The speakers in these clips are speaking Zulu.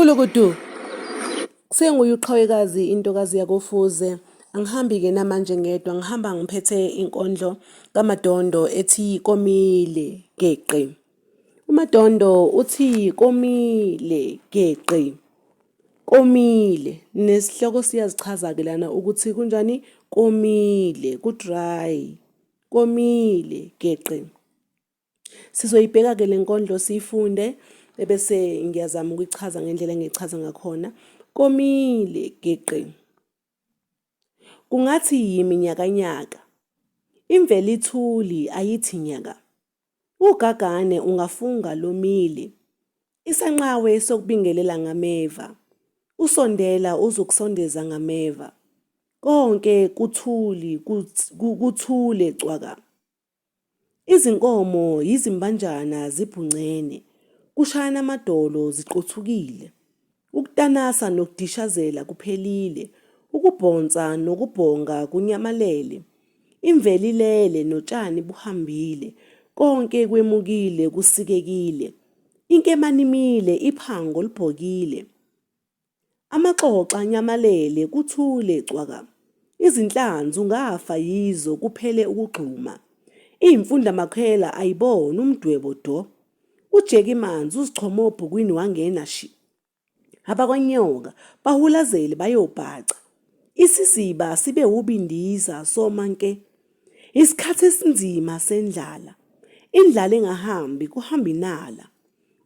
Gulukudu! Kusenguye uqhawekazi intokazi yakoFuze. Angihambi-ke namanje ngedwa, ngihamba ngiphethe inkondlo kaMadondo ethi komile geqe. UMadondo uthi komile geqe. Komile. Nesihloko siyazichaza-ke lana ukuthi kunjani komile, ku-dry. Komile geqe. Sizoyibheka-ke le nkondlo siyifunde ebese ngiyazama ukuyichaza ngendlela engiyichaza ngakhona. Komile geqe. Kungathi yiminyakanyaka. Imvelo ithuli ayithi nyaka. Ugagane ungafunga lomile. Isanqawe sokubingelela ngameva. Usondela uzokusondeza ngameva. Konke kuthuli kuthule cwaka. Izinkomo yizimbanjana zibhuncene, kushayana amadolo ziqothukile. Ukutanasa nokudishazela kuphelile, ukubhonsa nokubhonga kunyamalele. Imvelo ilele notshani buhambile, konke kwemukile kusikekile. Inkemane imile, iphango libhokile. Amaxoxa anyamalele kuthule cwaka. Izinhlanzi ungafa yizo kuphele ukugxuma. Iyimfundamakhwela ayibona umdwebo do. Ujeki manzi uzichome obhukwini wangena shi. Abakwanyoka bahulazele bayobhaca. Isiziba sibe wubindiza soma nke. Isikhathi esinzima sendlala. Indlala engahambi kuhamba inala.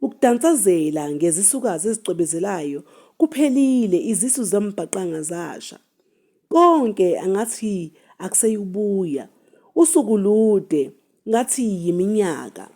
Ukudansazela ngezisukazi ezicwebezelayo kuphelile izisu zambhaqanga zasha. Konke angathi akuseyubuya. Usuku lude ngathi yiminyaka.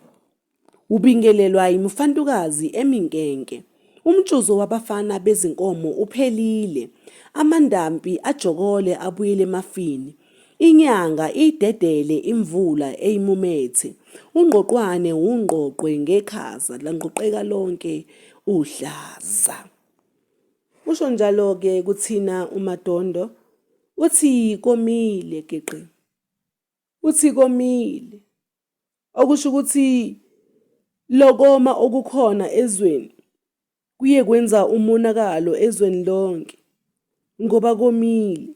Ubingelelwa yimifantukazi eminkenke. Umtshuzo wabafana bezinkomo uphelile. Amandampi ajokole abuyele emafini. Inyanga iyidedele imvula eyimumethe. Ungqoqwane wungqoqwe ngekhaza langqoqeka lonke uhlaza. Usho njalo-ke kuthina uMadondo, uthi komile geqe. Uthi komile. Okusho ukuthi lokoma okukhona ezweni kuye kwenza umonakalo ezweni lonke ngoba komile.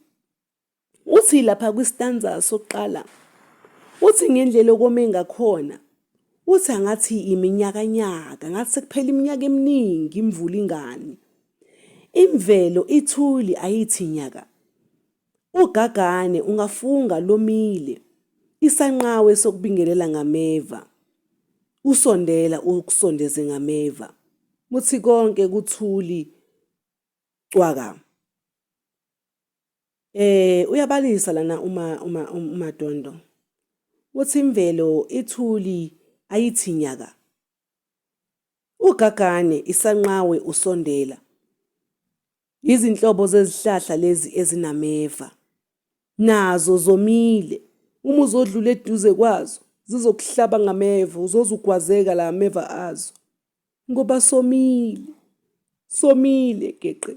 Uthi lapha kwistanza sokuqala uthi ngendlela okome ngakhona uthi angathi iminyakanyaka ngathi sekuphela iminyaka eminingi imvula ingani. Imvelo ithuli ayithi nyaka. Ugagane ungafunga lomile isanqawe sokubingelela ngameva. Usondela ukusondeze ngameva. Muthi konke kuthuli cwaka. Uyabalisa lana uma uma uMadondo. Uthi imvelo ithuli ayithi nyaka. Ugagane isanqawe usondela. Izinhlobo zezihlahla lezi ezinameva. Nazo zomile. Uma uzodlula eduze kwazo zizokuhlaba ngameva uzoze ugwazeka la meva azo. Ngoba somile, somile geqe.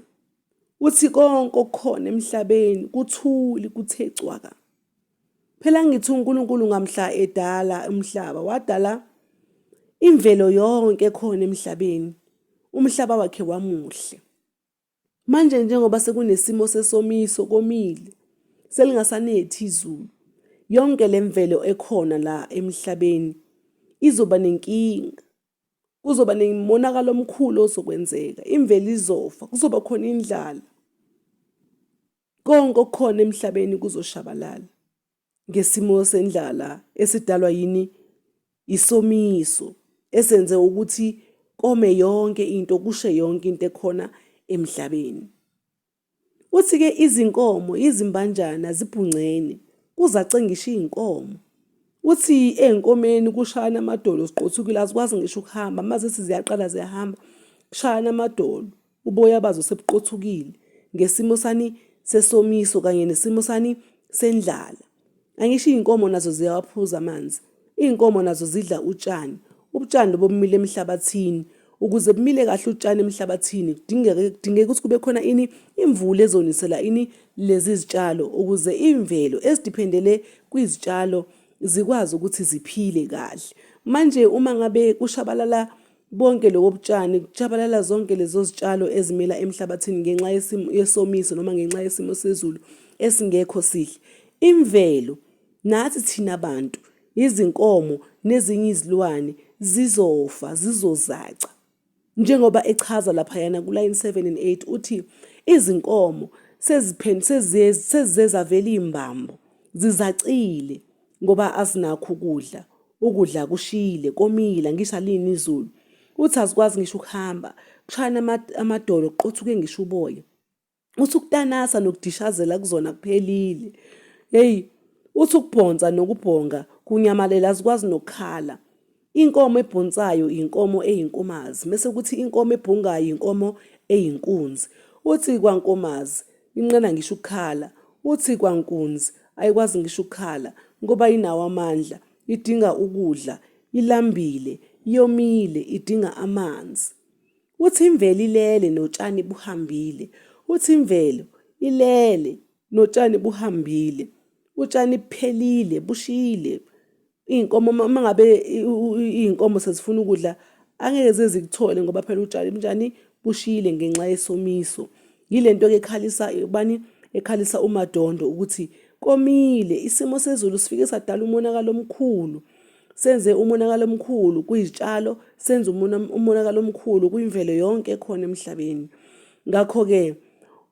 Uthi konke okukhona emhlabeni kuthuli kuthe cwaka. Phela ngithi uNkulunkulu ngamhla edala umhlaba wadala imvelo yonke ekhona emhlabeni. Umhlaba wakhe wamuhle. Manje njengoba sekunesimo sesomiso komile, selingasanethi izulu, yonke le mvelo ekhona la emhlabeni izoba nenkinga. Kuzoba nemonakalo omkhulu ozokwenzeka, imvelo izofa, kuzoba khona indlala. Konke okukhona emhlabeni kuzoshabalala ngesimo sendlala esidalwa yini? Isomiso esenze ukuthi kome yonke into, kushe yonke into ekhona emhlabeni. Uthi-ke izinkomo, izimbanjana zibhungcene, kuzace ngisho iy'nkomo. Uthi ey'nkomeni kushayana amadolo ziqothukile azikwazi ngisho ukuhamba, uma zithi ziyaqala ziyahamba kushayana amadolo. Uboya bazo sebuqothukile ngesimo sani sesomiso kanye nesimo sani sendlala. Angisho iy'nkomo nazo ziyawaphuza amanzi. Iy'nkomo nazo zidla utshani. Ubutshani lobo bumila emhlabathini. Ukuze bumile kahle utshani emhlabathini kudingeke kudingeka ukuthi kube khona ini imvula ezonisela ini lezi zitshalo ukuze imvelo ezidiphendele kwizitshalo zikwazi ukuthi ziphile kahle. Manje uma ngabe kushabalala Bonke lobo butshani kutshabalala zonke lezo zitshalo ezimila emhlabathini ngenxa yesomiso noma ngenxa yesimo sezulu esingekho sihle. Imvelo nathi thina bantu, izinkomo nezinye izilwane zizofa, zizozaca. Njengoba echaza laphayana kulayini 7 and 8 uthi izinkomo sezize zavela iy'mbambo, zizacile ngoba azinakho ukudla. Ukudla kushile, komile, angisho alini izulu. Uthi azikwazi ngisho ukuhamba, kushayana amadolo kuqothuke ngisho uboya. Uthi ukutanasa nokudishazela kuzona kuphelile. Hey, uthi ukubhonsa nokubhonga kunyamalele azikwazi nokukhala. Inkomo ebhonsayo inkomo eyinkomazi, mese kuthi inkomo ebhongayo inkomo eyinkunzi. Uthi kwankomazi inqena ngisho ukukhala, uthi kwankunzi ayikwazi ngisho ukukhala ngoba inawo amandla, idinga ukudla, ilambile, yomile, idinga amanzi. Uthi imvelo ilele notshani buhambile. Uthi imvelo ilele notshani buhambile. Utshani buphelile, bushile. Iy'nkomo uma ngabe iy'nkomo sezifuna ukudla angeke zize zikuthole ngoba phela utshani bunjani bushile ngenxa yesomiso. Yile nto-ke ekhalisa ubani ekhalisa uMadondo ukuthi komile isimo sezulu sifike sadala umonakalo omkhulu. Senze umonakalo omkhulu kwizitshalo, senze umonakalo omkhulu kwimvelo yonke ekhona emhlabeni. Ngakho-ke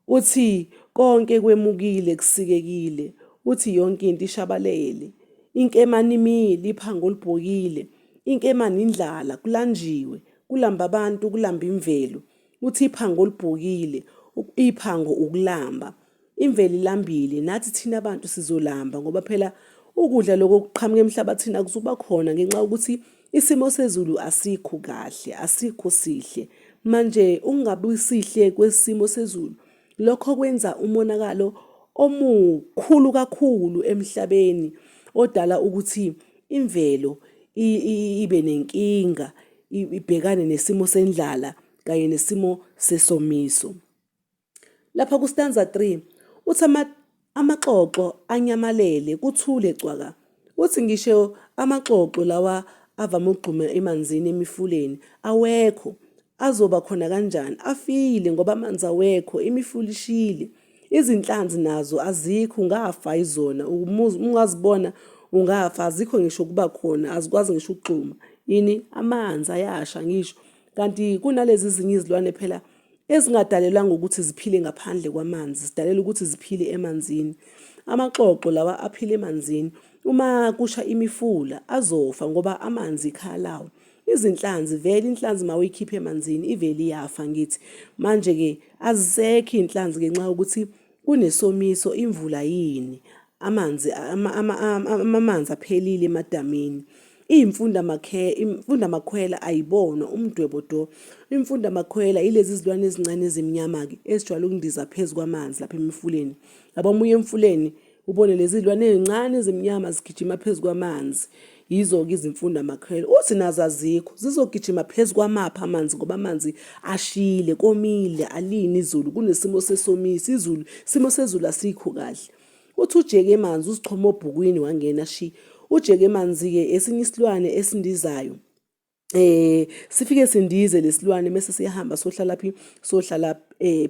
uthi konke kwemukile kusikekile, uthi yonke into ishabalele. Inkemane imile, iphango libhokile, inkemane indlala, kulanjiwe, kulamba abantu, kulamba imvelo. Uthi iphango libhokile, iphango ukulamba. Imvelo ilambile, nathi thina abantu sizolamba ngoba phela ukudla lokho okuqhamuka emhlabathini akuzuba khona ngenxa yokuthi isimo sezulu asikho kahle, asikho sihle. Manje ukungabi sihle kwesimo sezulu lokho kwenza umonakalo omukhulu kakhulu emhlabeni odala ukuthi imvelo ibe nenkinga, ibhekane nesimo sendlala kanye nesimo sesomiso. Lapha kustanza 3 uthi amaxoxo anyamalele kuthule cwaka. Uthi ngisho amaxoxo lawa avame ukugxuma emanzini emifuleni awekho azoba khona kanjani afile ngoba amanzi awekho imifula ishile izinhlanzi nazo azikho ungafa izona ungazibona ungafa azikho ngisho kuba khona azikwazi ngisho ukugxuma yini amanzi ayasha ngisho kanti kunalezi zinye izilwane phela ezingadalelwanga ukuthi ziphile ngaphandle kwamanzi, zidalelwe ukuthi ziphile emanzini. Amaxoxo lawa aphila emanzini, uma kusha imifula azofa ngoba amanzi ikhaya lawo. Izinhlanzi vele inhlanzi uma uyikhipha emanzini ivele iyafa ngithi. Manje-ke azisekho iy'nhlanzi ngenxa yokuthi Kunesomiso imvula yini amanzi amanzi aphelile emadamini. Imfundamakhwela ayibonwa umdwebo do. Imfundamakhwela yilezi zilwane ezincane ezimnyama-ke ezijwayele ukundiza phezu kwamanzi lapha emifuleni. Yabo uma uya emfuleni ubone lezi zilwane ey'ncane ezimnyama zigijima phezu kwamanzi. Yizo-ke izimfundamakhwela. Uthi nazo azikho, zizogijima phezu kwamaphi amanzi ngoba amanzi ashile, komile, alini izulu, kunesimo sesomiso, izulu, isimo sezulu asikho kahle. Uthi ujeke emanzi uzichoma obhukwini wangena shi. Ujeke emanzi-ke esinye isilwane esindizayo. Sifike sindize lesilwane mese siyahamba sohlala phi sohlala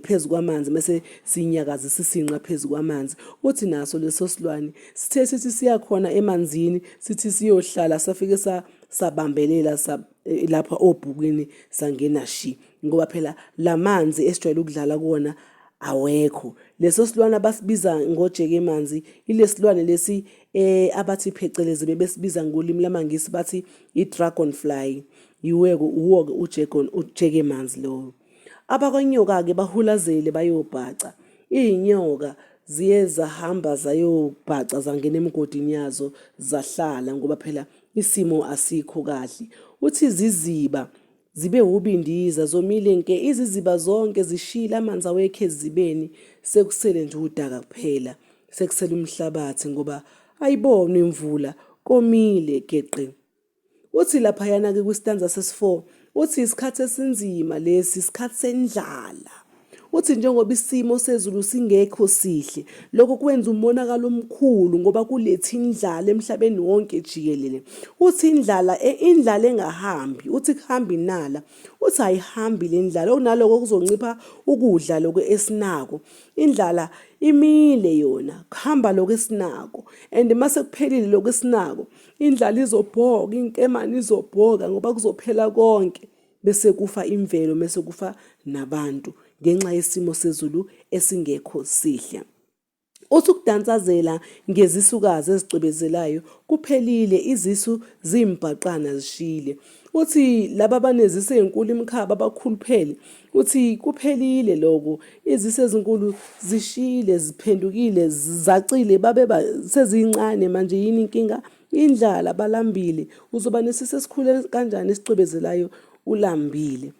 phezu kwamanzi mese sinyakaza sisinqa phezu kwamanzi uthi naso leso silwane sithe sithi siyakhona emanzini sithi siyohlala safike sabambelela sa lapha obhukwini sangena shi ngoba phela lamanzi esijwayele ukudlala kuwona awekho leso silwane abasibiza ngojeke emanzi ilesilwane lesi abathi phecelezi bebesibiza ngolimi lamangisi bathi i-dragonfly yiweke uwo-ke ujegon ujeke manzi lowo. Abakwanyoka-ke bahulazele bayobhaca. Iy'nyoka ziye zahamba zayobhaca zangena emigodini yazo zahlala ngoba phela isimo asikho kahle. Uthi iziziba zibe wubindiza zomile nke iziziba zonke zishile amanzi awekho ezizibeni sekusele nje udaka kuphela sekusele umhlabathi ngoba ayibonwa imvula komile geqe. Uthi laphayana-ke kwistanza sesi-4 uthi isikhathi esinzima lesi isikhathi sendlala. Uthi njengoba isimo sezulu singekho sihle, lokho kwenza umonakalo omkhulu ngoba kuletha indlala emhlabeni wonke jikelele. Uthi indlala e, indlala engahambi, uthi kuhamba inala. Uthi ayihambi le ndlala, okunaloko kuzoncipha ukudla lokhu esinako. Indlala imile yona, kuhamba lokhu esinako. And mase kuphelile lokhu esinako, indlala izobhoka, inkemane izobhoka ngoba kuzophela konke. Bese kufa imvelo mese kufa nabantu ngenxa yesimo sezulu esingekho sihle. Uthi ukudansazela ngezisukazi ezicwebezelayo kuphelile, izisu ziyimbhaqana zishile. Uthi laba abanezisu ezinkulu imikhaba abakhuluphele, uthi kuphelile lokho, izisu ezinkulu zishile ziphendukile zacile babe sezincane manje yini inkinga? Indlala balambile. Uzoba nesisu esikhulu kanjani esicwebezelayo ulambile?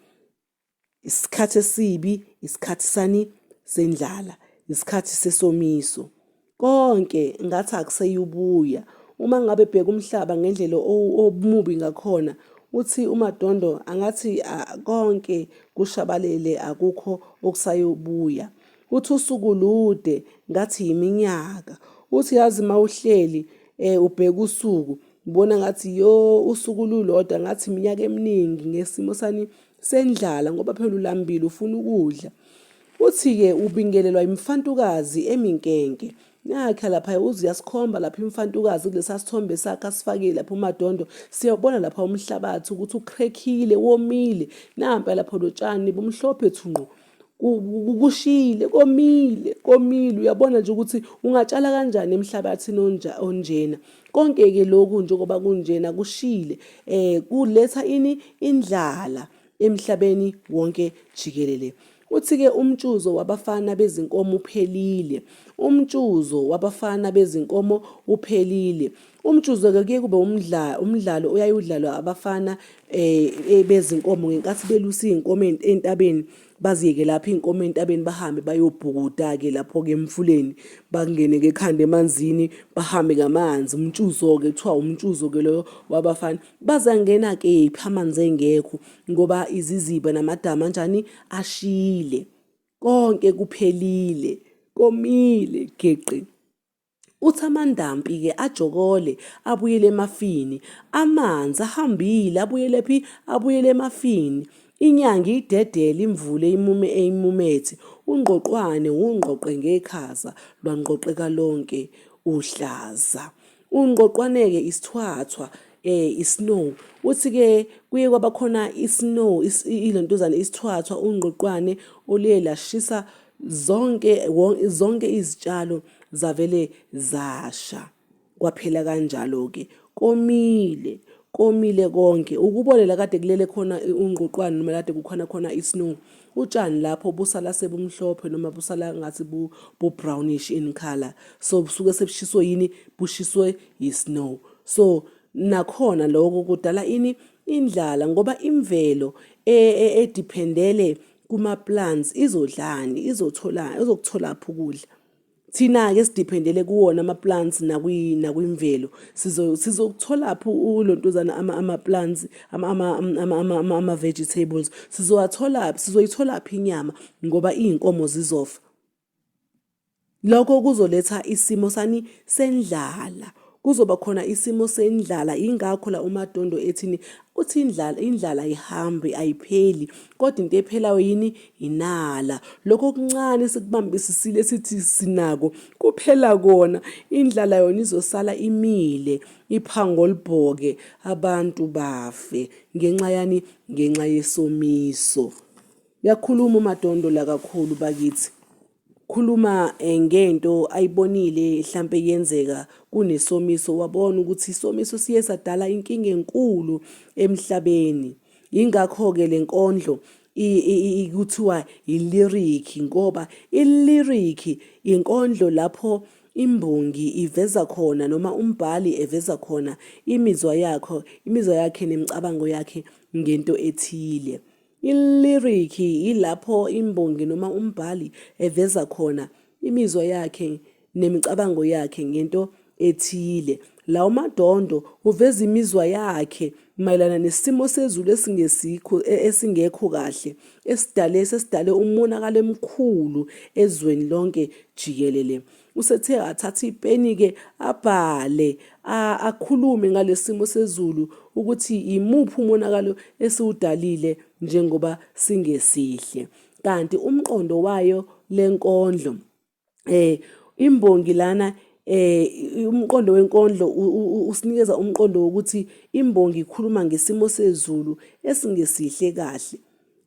Isikhathi esibi, isikhathi sani sendlala, isikhathi sesomiso. Konke ngathi akuseyubuya. Uma ngabe bheka umhlaba ngendlela omubi ngakhona, uthi uMadondo angathi konke kushabalele akukho okusayobuya. Uthi usuku lude ngathi yiminyaka. Uthi yazi mawuhleli eh ubheka usuku ubona ngathi yo usuku lulodwa ngathi iminyaka eminingi ngesimo sani sendlala ngoba phela ulambile ufuna ukudla. Uthi-ke ubingelelwa imfantukazi eminkenke. Nakha lapha uze uyasikhomba lapha imfantukazi kulesa sithombe sakhe asifakile lapha uMadondo. Siyabona lapha umhlabathi ukuthi ukhrekhile, womile. Nampa lapho lotshani bumhlophe thunqu. Kushile, komile, komile. Uyabona nje ukuthi ungatshala kanjani emhlabathini onjena. Konke-ke lokhu njengoba kunjena kushile, kuletha ini? Indlala emhlabeni wonke jikelele. Uthi-ke umtshuzo wabafana bezinkomo uphelile. Umtshuzo wabafana bezinkomo uphelile. Umtshuzo-ke kuye kube umdlalo oyaye udlalwa abafana um bezinkomo ngenkathi belusa iy'nkomo entabeni baziyeke lapho iy'nkomo entabeni bahambe bayobhukuda-ke lapho-ke emfuleni bangene-ke ekhanda emanzini bahambe ngamanzi umtshuzo-ke kuthiwa umtshuzo-ke loyo wabafana bazangena kephi amanzi engekho ngoba iziziba namadamu anjani ashile konke kuphelile komile geqe. Uthi amandampi-ke ajokole abuyele emafini, amanzi ahambile abuyele phi? Abuyele emafini. Inyanga idedele imvula imume eyimumethe, ungqoqwane wungqoqe ngekhaza lwangqoqeka lonke uhlaza. Ungqoqwane-ke isithwathwa isnow. Uthi-ke kuye kwaba khona isnow ilontuzana isithwathwa ungqoqwane oluye lashisa zonke zonke izitshalo zavele zasha. Kwaphela kanjalo-ke komile komile konke ukubone la kade kulele khona ungqoqwane noma kade kukhona khona isnow utshani lapho busala sebumhlophe noma busala ngathi bu-brownish in color so busuke sebushiswe yini bushiswe yi-snow so nakhona lokho kudala ini indlala ngoba imvelo ediphendele e, e kuma-plants izodlani izothola izokutholaphi ukudla thina-ke sidiphendele kuwona ama-plants nakwimvelo sizokutholaphi ulontuzana ama-plants ama-vegetables sizowatholaphi sizoyitholaphi inyama ngoba iy'nkomo zizofa Lokho kuzoletha isimo sani sendlala. Kuzoba khona isimo sendlala ingakho la uMadondo ethini uthi indlala indlala ayihambi ayipheli kodwa into ephelayo yini inala. Lokho okuncane sikubambisisile sithi sinako kuphela kona indlala yona izosala imile iphango libhoke abantu bafe ngenxa yani ngenxa yesomiso. Uyakhuluma uMadondo la kakhulu bakithi. Khuluma eh, ngento ayibonile hlampe yenzeka kunesomiso wabona ukuthi isomiso siye sadala inkinga enkulu emhlabeni. Yingakho-ke le nkondlo kuthiwa i-lyric ngoba i-lyric inkondlo lapho imbongi iveza khona noma umbhali eveza khona imizwa yakho imizwa yakhe nemicabango yakhe ngento ethile. Ilirikhi yilapho imbongi noma umbhali eveza khona imizwa yakhe nemicabango yakhe ngento ethile. La uMadondo uveza imizwa yakhe mayelana nesimo sezulu esingesikho esingekho kahle esidale sesidale umonakalo emkhulu ezweni lonke jikelele. Usethe athatha ipeni-ke abhale akhulume ngalesimo sezulu ukuthi imuphi umonakalo esiwudalile njengoba singesihle. Kanti umqondo wayo lenkondlo imbongi lana umqondo wenkondlo usinikeza umqondo wokuthi imbongi ikhuluma ngesimo sezulu esingesihle kahle.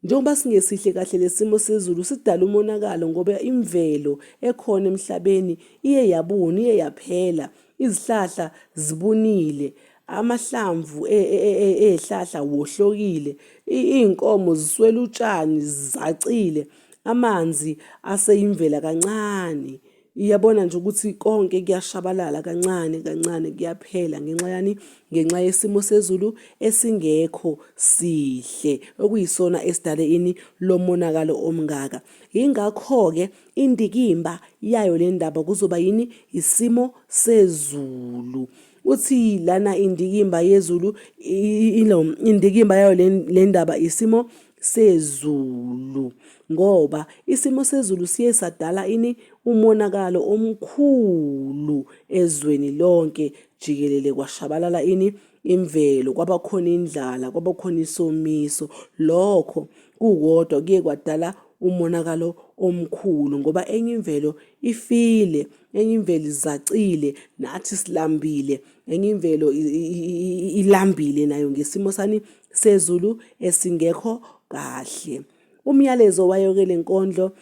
Njengoba singesihle kahle lesimo sezulu sidala umonakalo ngoba imvelo ekhona emhlabeni iye yabuna, iye yaphela. Izihlahla zibunile, amahlamvu ey'hlahla wohlokile, iy'nkomo ziswele utshani zacile, amanzi aseyimvela kancane. Iyabona nje ukuthi konke kuyashabalala kancane kancane kuyaphela ngenxa yani? Ngenxa yesimo sezulu esingekho sihle okuyisona esidale ini lo monakalo omngaka. Yingakho-ke indikimba yayo le ndaba kuzoba yini? Isimo sezulu. Uthi lana indikimba yezulu ilo indikimba yayo le ndaba isimo sezulu ngoba isimo sezulu siye sadala ini umonakalo omkhulu ezweni lonke jikelele kwashabalala ini imvelo kwaba khona indlala kwaba khona isomiso lokho kukodwa kuye kwadala umonakalo omkhulu ngoba enye imvelo ifile enye imvelo izacile nathi silambile enye imvelo ilambile nayo ngesimo sani sezulu esingekho kahle. Umyalezo wayo-ke le nkondlo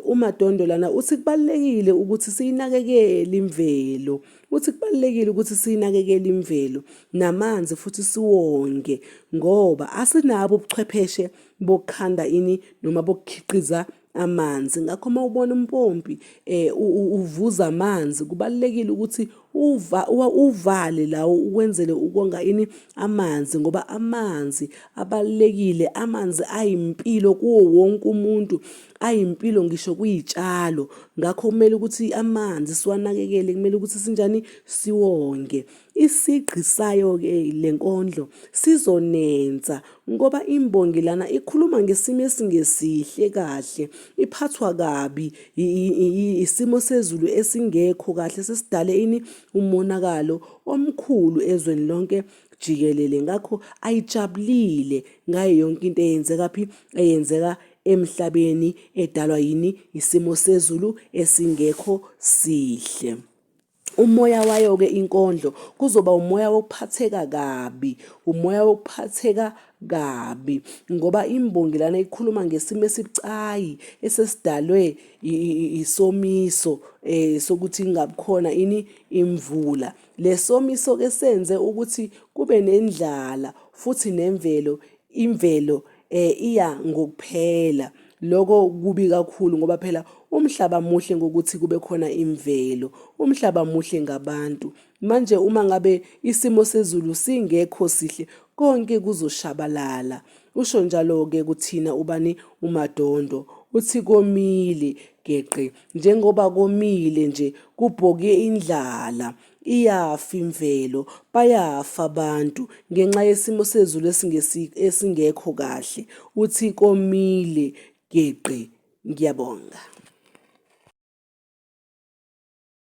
uMadondo lana uthi kubalulekile ukuthi siyinakekele imvelo. Uthi kubalulekile ukuthi siyinakekele imvelo namanzi futhi siwonge ngoba asinabo ubuchwepheshe bokukhanda ini noma bokukhiqiza amanzi. Ngakho uma ubona umpompi uvuza amanzi kubalulekile ukuthi uvale lawo ukwenzele ukonga ini amanzi ngoba amanzi abalulekile amanzi ayimpilo kuwo wonke umuntu ayimpilo ngisho kuyitshalo ngakho kumele ukuthi amanzi siwanakekele kumele ukuthi sinjani siwonge Isigqi sayo-ke le nkondlo sizonensa ngoba imbongi lana ikhuluma ngesimo esingesihle kahle, iphathwa kabi isimo sezulu esingekho kahle sesidale ini umonakalo omkhulu ezweni lonke jikelele. Ngakho ayijabulile ngayo yonke into eyenzeka phi, eyenzeka emhlabeni edalwa yini isimo sezulu esingekho sihle. Umoya wayo-ke inkondlo kuzoba umoya wokuphatheka kabi, umoya wokuphatheka kabi ngoba imbongi lana ikhuluma ngesimo esibucayi esesidalwe isomiso sokuthi ingabi khona ini imvula. Le somiso-ke senze ukuthi kube nendlala futhi nemvelo imvelo iya ngokuphela. Lokho kubi kakhulu ngoba phela umhlaba muhle ngokuthi kube khona imvelo, umhlaba muhle ngabantu. Manje uma ngabe isimo sezulu singekho sihle konke kuzoshabalala. Usho njalo-ke kuthina ubani uMadondo uthi komile geqe njengoba komile nje kubhoke indlala. Iyafa imvelo, bayafa abantu ngenxa yesimo sezulu esingekho kahle. Uthi komile geqe. Ngiyabonga.